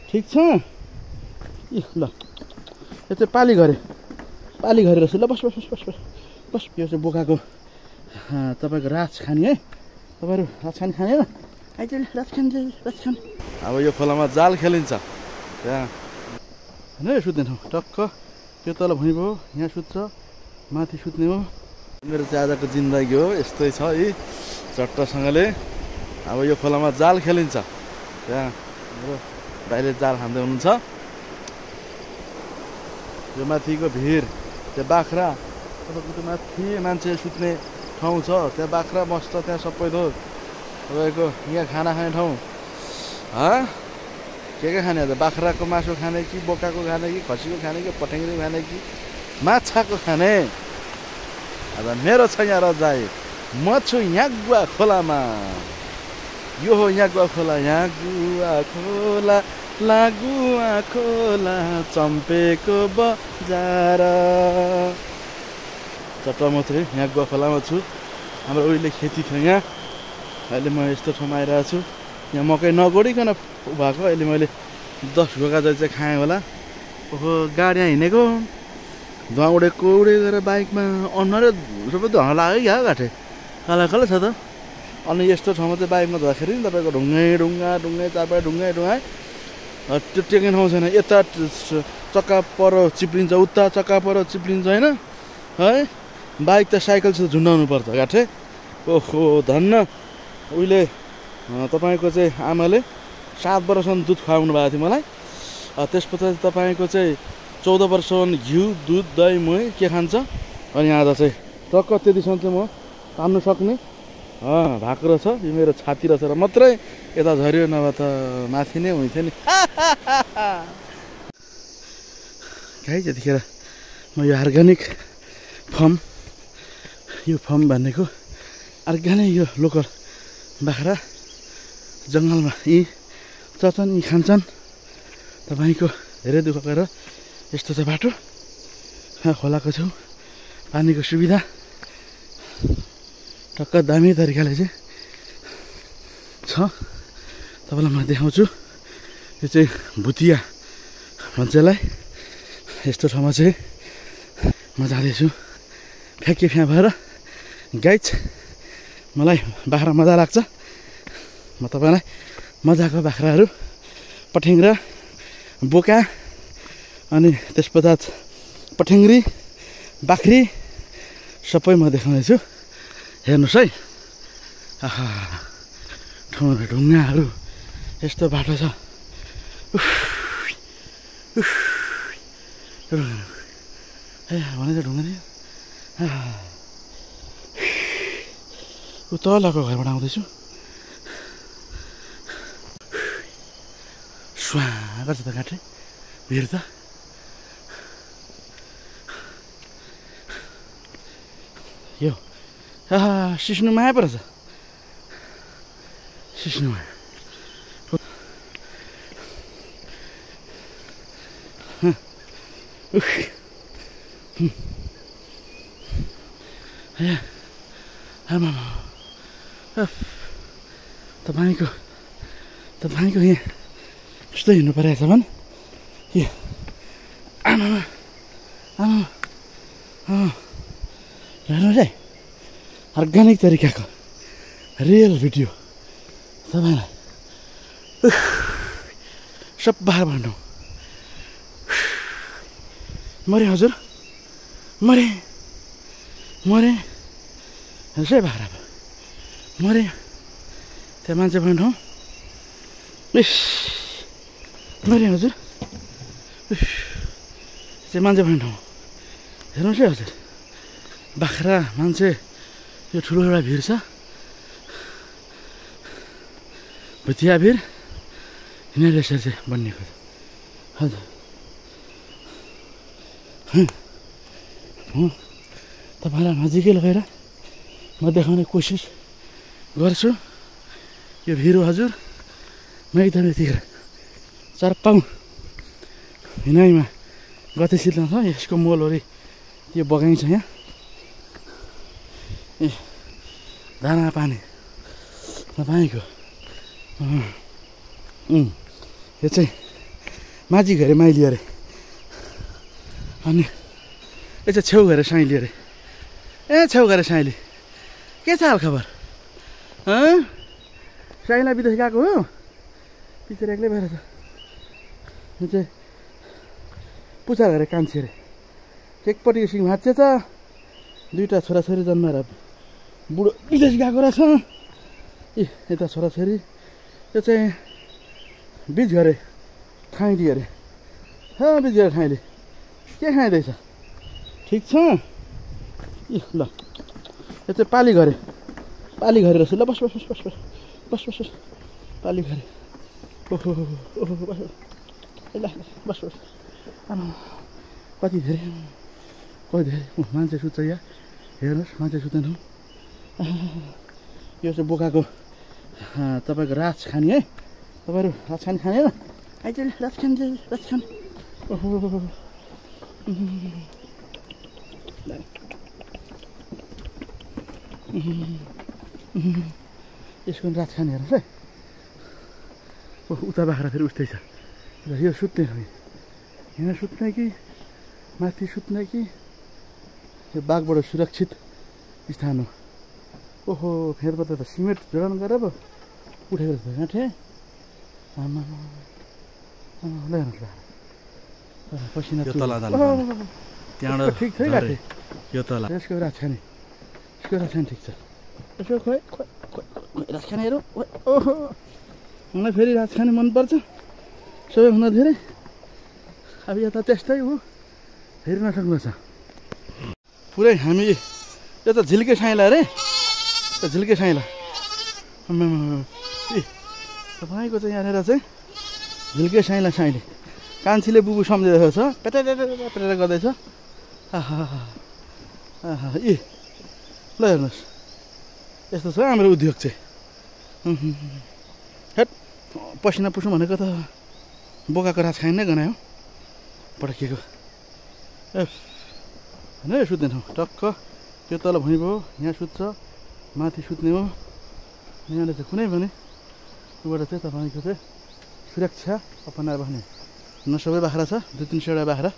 ठिक छ इ ल यो चाहिँ पाली घरे रहेछ ल बस बस बस बस बस यो चाहिँ बोकाको तपाईँको राज खाने है तपाईँहरू राज खाने होइन आइज राज खाने अब यो खोलामा जाल खेलिन्छ त्यहाँ होइन यो सुत्ने ठाउँ टक्क त्यो तल भुइँ भयो यहाँ सुत्छ माथि सुत्ने हो मेरो चाहिँ आजको जिन्दगी हो यस्तै छ है चट्टसँगले अब यो खोलामा जाल खेलिन्छ त्यहाँ मेरो दाइले जाल खाँदै हुनुहुन्छ यो माथिको भिर त्यो बाख्रा तपाईँको त्यो माथि मान्छे सुत्ने ठाउँ छ त्यहाँ बाख्रा बस्छ त्यहाँ सबै थोक तपाईँको यहाँ खाना खाने ठाउँ के खाने त बाख्राको मासु खाने कि बोकाको खाने कि खसीको खाने कि पठ्याङ्ग्रीको खाने कि माछाको खाने अब मेरो छ यहाँ रजाइ म छु यागुवा खोलामा यो हो यागुवा खोला यागुवा खोला लागुवा खोला चम्पेको बजार चट्ट मात्रै यागुवा खोलामा छु हाम्रो उहिले खेती थियो यहाँ अहिले म यस्तो ठाउँमा आइरहेको छु यहाँ मकै नगोडिकन भएको अहिले मैले 10 घोका जति चाहिँ खाएँ होला ओहो गाडी यहाँ हिँडेको धुवा उडेर बाइकमा अनुहार सबै धुवा लाग्यो क्या घाटे काला छ त अनि यस्तो ठाउँमा चाहिँ बाइकमा धुँदाखेरि नि तपाईँको ढुङ्गै चारपाइ ढुङ्गै त्यो टेक्ने ठाउँ छैन यता चक्का पर चिप्लिन्छ उता चक्का पर चिप्लिन्छ होइन है बाइक त साइकल चाहिँ झुन्डाउनु पर्छ घाटे ओहो धन्न उहिले तपाईँको चाहिँ आमाले 7 वर्षसम्म दुध खुवाउनु भएको थियो मलाई त्यस पछाडि तपाईँको चाहिँ 14 वर्षसम्म घिउ दुध दही मही के खान्छ अनि आज चाहिँ टक्क त्यतिसम्म चाहिँ म तान्नु सक्ने भएको रहेछ यो मेरो छाती रहेछ र मात्रै यता झऱ्यो नभए त माथि नै हुन्थ्यो नि गाई त्यतिखेर म यो अर्ग्यानिक फर्म भनेको अर्ग्यानिक यो लोकल बाख्रा जङ्गलमा यी चच्छन् यी खान्छन् तपाईँको धेरै दुःख गरेर यस्तो छ बाटो खोलाको छेउ पानीको सुविधा टक्क दामी तरिकाले चाहिँ छ तपाईँलाई म देखाउँछु यो चाहिँ भुतिया भन्छ यसलाई यस्तो ठाउँमा चाहिँ म जाँदैछु फ्याँ भएर गाइज मलाई बाख्रा मजा लाग्छ म तपाईँलाई मजाको बाख्राहरू पठ्याङ्ग्रा बोका अनि त्यस पश्चात पठ्याङ्ग्री बाख्री सबै म देखाउँदैछु हेर्नुहोस् है आहा ठाउँहरू ढुङ्गाहरू यस्तो बाटो छ भने चाहिँ ढुङ्गा ऊ तलको घरबाट आउँदैछु स्वा गर्छ त काटे भिड त यो सिस्नुमा आयो परेछ सिस्नुमा तपाईँको यहाँ यस्तो हिँड्नु परेको छ भने के आमा हेर्नुहोस् है अर्ग्यानिक तरिकाको रियल भिडियो तपाईँलाई सबै भन्नु मरे हजुर मरे हेर्नुहोस् है बाख्रा मरे त्यहाँ मान्छे भन्नु इस मरे हजुर चाहिँ मान्छे भन्नु हेर्नुहोस् है हजुर बाख्रा मान्छे यो ठुलो एउटा भिड छ भुतिया भिड यिनीहरू यसरी चाहिँ बनिएको छ हजुर तपाईँलाई नजिकै लगेर म देखाउने कोसिस गर्छु यो भिड हो हजुर म एकदम यतिखेर 4 पाउ हिँडाइमा गतिशील छ यसको मोलवरी यो बगाइन्छ यहाँ ए दाना पानी तपाईँको यो चाहिँ माझी घरे माइली अरे अनि यसो छेउ घरे साइली अरे ए छेउ घरे साइली के छ हाल खबर साइला विदेश गएको हो पिछे एक्लै भएर छ यो चाहिँ पुचा घरे कान्छी अरे एकपट्टिको सिङ भाँच्चे छ दुईवटा छोराछोरी जन्माएर बुढो विदेश गएको रहेछ ए यता छोराछोरी यो चाहिँ बिच घरे खाइली अरे बिच घरे खाइली के खाइँदैछ ठिक छ ए ल यो चाहिँ पाली घरे रहेछ ल बस बस बस बस बस बस बस पाली घरे ओहो ओहो बस ल बस बस कति धेरै मान्छे सुत्छ यहाँ हेर्नुहोस् मान्छे सुत्दैन यो चाहिँ बोकाको तपाईँको राज खाने है तपाईँहरू राज खाने खाने हो आइज राज खाने ओहो यसको राज खाने हेर्नुहोस् है उता बाख्रा फेरि उस्तै छ यो सुत्ने हो यहाँ सुत्ने कि माथि सुत्ने कि यो बाघबाट सुरक्षित स्थान हो ओहो फेरबाट त सिमेन्ट जोडान गरेर पो उठेको त गाँठे आमा ल हेर्नुहोस् पसिना त्यहाँबाट ठिक छ गाँठे यो तल यसको राजखाने ठिक छ यसो खोइ राजखानेहरू ओहो मलाई फेरि राजखाने मनपर्छ सबैभन्दा धेरै अब यता त्यस्तै हो हेर्न नसक्नु छ पुरै हामी यो त झिल्के साइला अरे झिल्के साइला ए तपाईँको चाहिँ यहाँनिर चाहिँ झिल्के साइला साइले कान्छीले बुबु सम्झिरहेको छ पेटेर गर्दैछ ए ल हेर्नुहोस् यस्तो छ हाम्रो उद्योग चाहिँ हेट पसिना पुस्नु भनेको त बोकाको राज खाइन नै गनायो पड्किएको ए होइन सुत्दैन टक्क त्यो तल भुइँ भयो यहाँ सुत्छ माथि सुत्ने हो यहाँले चाहिँ कुनै पनि ऊबाट चाहिँ तपाईँको चाहिँ सुरक्षा अपनाएर बस्ने न सबै बाख्रा छ 2-3 सयवटा बाख्रा